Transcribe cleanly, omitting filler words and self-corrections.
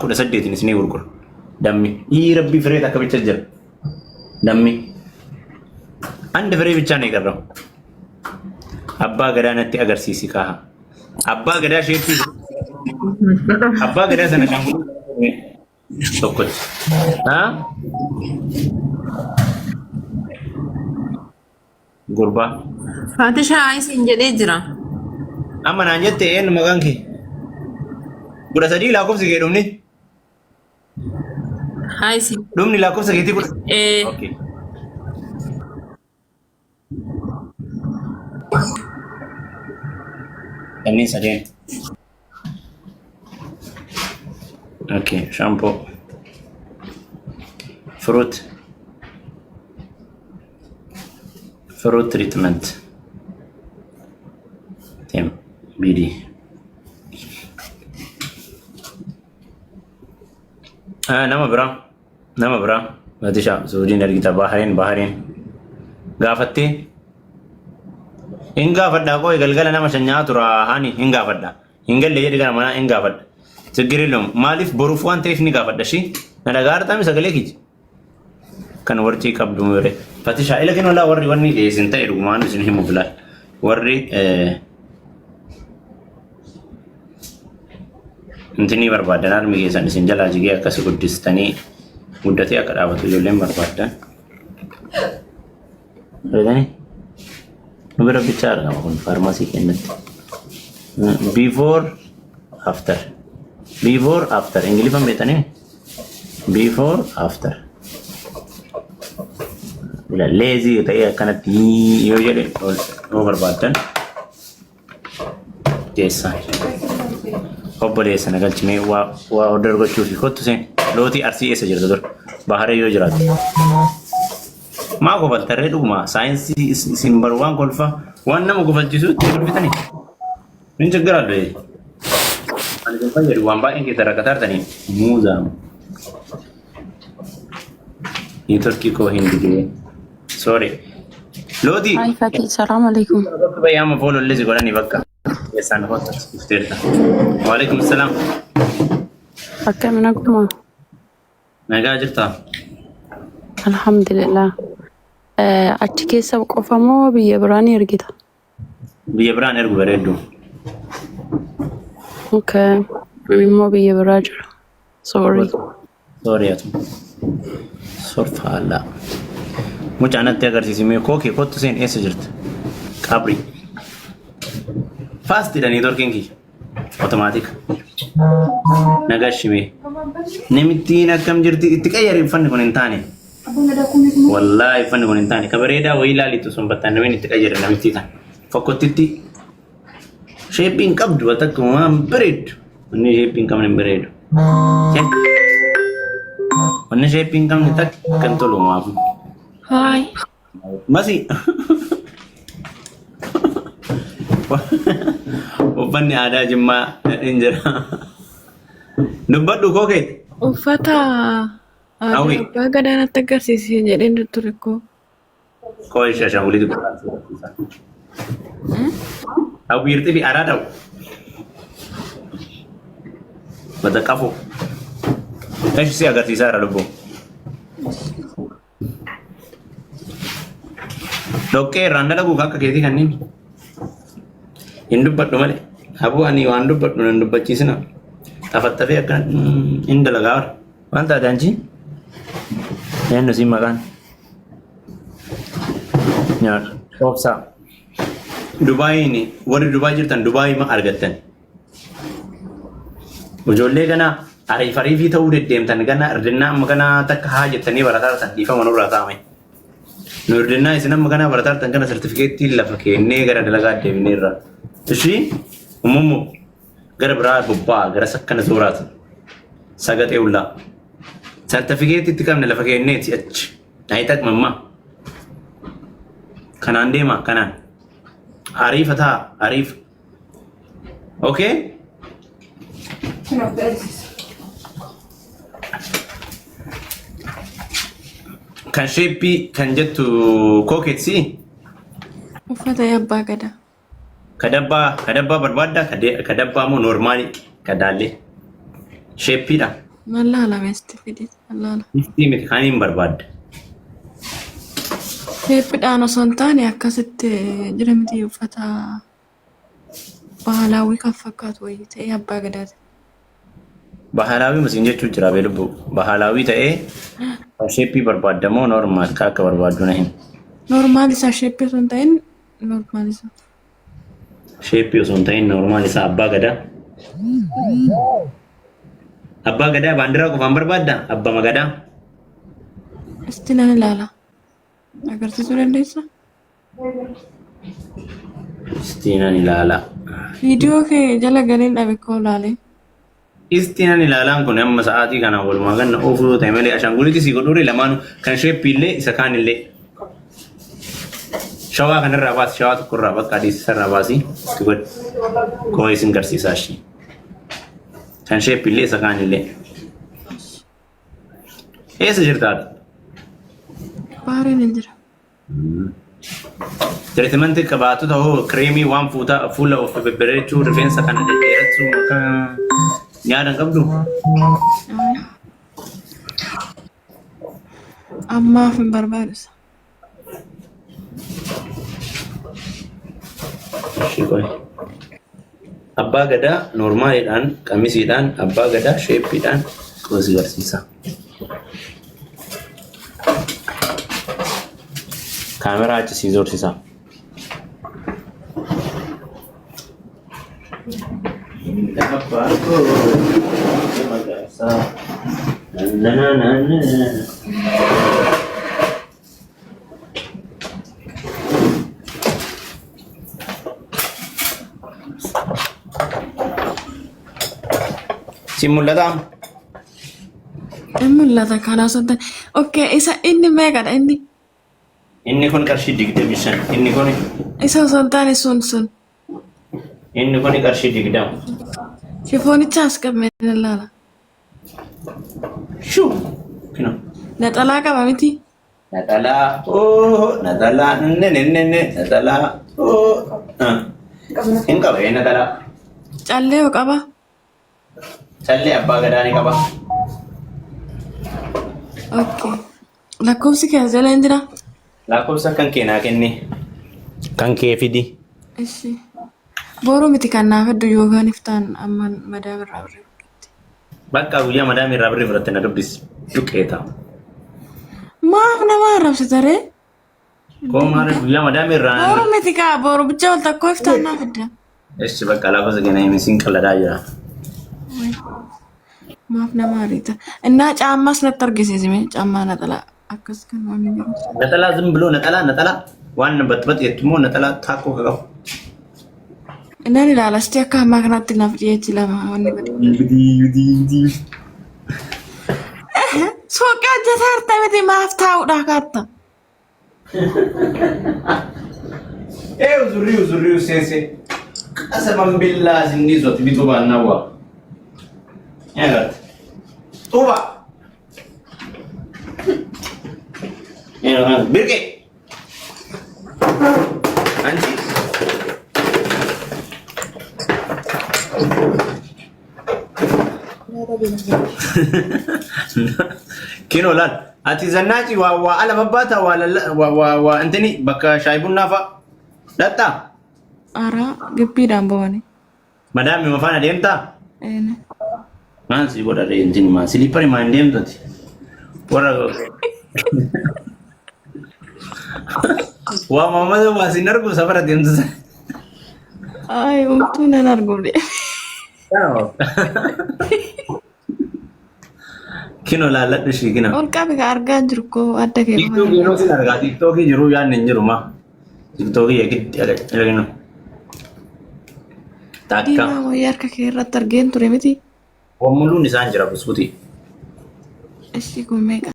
18n isinii gurgura. Dammi. Ii rabbii firee takka bicha jira. Dammi. Andi firee bichaa ni qarramu. Abbaa gadaa natti agarsiisi kaaha. Abbaa gadaa isheetti. Abbaa gadaa sana shaanguluu tokkotti. Haa? Gurbaa. Faatishaa isin jedhee jira. Amma naan jette eenyu maqaan kee? 13 lakkoofsi kee dhumni. Haa isin. Dhumni lakkoofsa keetii kudha. Ee. Okay. Kanneen sadeen. Okay, shampoo. Fruit. Fruit treatment. Tem BD. Ah, nama biraa. Nama biraa. Matisha, Suudiin ergita Bahrain, Bahrain. Gaafattee? Hin gaafadhaa qoy galgala nama shan nyaatu hani hin gaafadha. Hin galle jedhi gara manaa hin gaafadha. Siggir illee maaliif boruuf waan ta'eef ni gaafadha shi. Na dhagaa harxaami sagalee kiyya. Kan warcii qabdu mere. Fatisha ila kennu laa warri wanni isin ta'e dhugumaan isin himuuf laal. Warri intinii barbaaddan harmi keessan isin jalaa jigee akkasi guddistanii guddatee akka dhaabatu ijoolleen barbaaddan. Argitanii? Nu bira bichaa argama kun faarmasii keenyatti. Before after. Before after. Ingiliffaan beektanii? Before after. Leezii ta'ee akkanatti yoo jedhe yoo barbaaddan Keessaan. Obboleessa na galchimee waa waa order gochuufi kottu seen. Lootii arsii eessa jirta dur? Baharee yoo jiraatu. Maa kofaltarree dhuguma saayinsii isin baru waan kolfa waan nama kofalchiisu itti kolfitanii. Min chiggiraallu Ani isin fayyadu waan baay'een keessa rakkataa jirtanii muuzaam. Neetworkii koo hin didee. Sorry. Lootii. Hi Fatih, salam alaikum. Bakka baay'ee amma fooloo illee si godhanii bakka. Keessaan kottu dhufteerta. Waalaikum salaam. Akkami naguma? Nagaa jirtaa? Alhamdulillah. Achi keessa qofa moo biyya biraa ni ergita? Biyya biraan ergu bareeddu. Okay. Ani immoo biyya biraa jira. Sorry. Sorry atu. Sorfaala. Mucaa natti agarsiisi mee kookee kottu seen eessa jirta? Qabri. Fast dha neetworkiin kiyya. Otomaatik. Nagashimee. Namittiin akkam jirti itti qayyari uffanni kun hin taane. Wallaahi uffanni kun hin taane. Ka bareedaa wayii ilaalitu sun battaan itti qayyare namittii tan. Fokkottitti Sheeppii hin qabdu waan takka waan bareeddu. Wanni sheeppii hin qabne hin bareedu. Wanni sheeppii hin qabne takka hin tolu maafu. Hi. Masi. Uffanni aadaa Jimmaa hin jira. Dubbadhu koo keeti. Uffata aadaa Hawwi. abbaa gadaa natti agarsiisi jedheen ture koo. Koo ishee ashaanguliitii godhaa. Hawwi irxibi araadaw. Bada qafu. Eshi si agarsiisaa jira lubbuu. Dhoqqee irraan dalaguu akka keetii kanneen. Hin dubbadhu malee. Aboo ani waan dubbadhu nan dubbachiisina. Tafattafee akka hin dalagaa bara. Waan taate anchi. Eenyu siin maqaan? Nyaadha. Obsaa. Dubaayiin warri Dubaay jirtan Dubaayii ma argattan? Ijoollee gana ariif ariifii ta'uu deddeemtan gana irdinnaa amma gana takka haa jettanii barataa jirtan dhiifama nurraa taa'ame. Nu irdinnaa isin amma ganaa barataa jirtan kana sertifikeettii lafa keennee gara dalagaa deemneerra. Ishii uumamuu gara biraa bobba'aa gara sakkana zooraati. Sagaxee hullaa. Sartifikeetii itti qabne lafa keenneeti achi. Na itaqmamma. Kanaan deema kanaan. Ariifa ta'a ariifa. Okay? Kan sheeppii kan jettu kookeetsi Uffata abbaa gadaa. Kadabbaa kadabbaa barbaaddaa kadabbaa moo noormaalii kadaallee sheeppiidha. Nan laala meesti fidi nan laala. Iftii miti kan hin barbaadde. Sheeppiidhaan osoo hin taane akkasitti jira miti uffata baalaawwii kan fakkaatu wayii ta'ee abbaa gadaati. Bahalaawii masiin jechuu jira bee lubbu. Bahalaawii ta'ee kan sheeppii barbaadda moo normaal ka akka barbaaddu na himi. Normaal isaa sheeppii osoo hin ta'in normaal isaa. Sheeppii osoo hin ta'in normaal isaa abbaa gadaa. Abbaa gadaa baandiraa qofaan barbaadda? Abbama gadaa. Isti nan ilaala. Agarsiisuu dandeessaa? Istii nan ilaala. Viidiyoo kee jala galeen dhabe koo ilaalee. Istii nan ilaalaan kun amma sa'aatii kana walumaa ganna oofuu yoo ta'e malee ashaanguliitii sii godhuure lamaanuu kan sheeppii illee isa kaan illee. Shawaa kanarraa baasi shawaa tokkorraa bakka adiisarraa baasi itti godhi. Koo isin garsiisaa ishee. Kan sheeppii illee isa kaan illee. Eessa jirta ati? Baareen hin jira. Tiriitimantii qabaatu ta'uu kireemii waan fuuta fuula of bebbereechuu rifeensa kana dhedheerachuu akka nyaata hin qabdu. Ammaaf hin barbaadu isa. Ishii qoy. Abbaa gadaa noormaaliidhaan qamisiidhaan abbaa gadaa sheeppiidhaan qosi barsiisa. Kaameraa achi sii zorsisa. Si mul'ataa? In mul'ata kana osoo hin taane. Okay, isa inni meeqadha inni? Inni kun qarshii 25. Inni kun Isa osoo hin taane sun sun. inni kun qarshii 20. Shifoonicha as qabmee nan laala. Shuu! Kino. Naxalaa qaba miti. Naxalaa oo naxalaa nne nne nne naxalaa oo. Ah. Hin qaba ee naxalaa. Callee hoo qaba. Callee abbaa gadaa ni qaba. Okay. Lakkoofsi kee as jala hin jira? Lakkoofsa kan kee naa kenni. Kan kee fidi. Ishi. Boru miti kan naaf fiddu yookaan iftaan amma madaa birraa birrii fudhatti. Bakka guyyaa madaamii irraa birrii fudhatte na dubbisi. Duqeeta. Maaf nama arrabsita ree? Koo maal guyyaa madaamii irraa. Boru miti kaa boru bicha wal takkoo iftaan naaf fidda. Eshi bakka lakkoofsa kee na himi siin qalladaa jira. Maaf nama ariita. Innaa caammaas natti argisiisi mee caammaa naxalaa akkas kan waan hin jiru. Naxalaa ዝም ብሎ ነጠላ ነጠላ waan baxbax jettu immoo naxalaa taakkoo ka qabu. Nan ilaala asti akka ammaa kanatti naaf dhiyeechi lama wanni godhe. Suuqii hojjetaa jirta miti maaf taa'uudhaa kaatta. Ee uzurriu uzurriu seese. Qasaman billaa isin dhiisu ati bituu baannaa waa. Ni agarta. Xuuba. Birqee. Anchi. Kinoo laal. Ati zannaaci waa waa ala babbaata waa lalla waa waa waa intini bakka shaayii bunnaa fa'a. Dhaqxaa? Araa gibbiidhaan ba'anii. Madaami ma faana deemtaa? Een. Maal si godha ree intini maa siliippari maa hin deemtu ati? Warra waa mamada waa sin argu safara deemtu sana. Ay, umtuu nan arguuf deeme. Kino laalladhu ishii kino. Ol qabi ka argaa jiru koo adda kee qofa Tiktookii yeroo sin argaa tiktookii jiruu yaadni hin jiru maa. Tiktookii eegiddi arginu. Takka. Diimaa wayii harka kee irratti argeen ture miti. Wammuluun isaan jira buskutii. Ishii kun meeqa?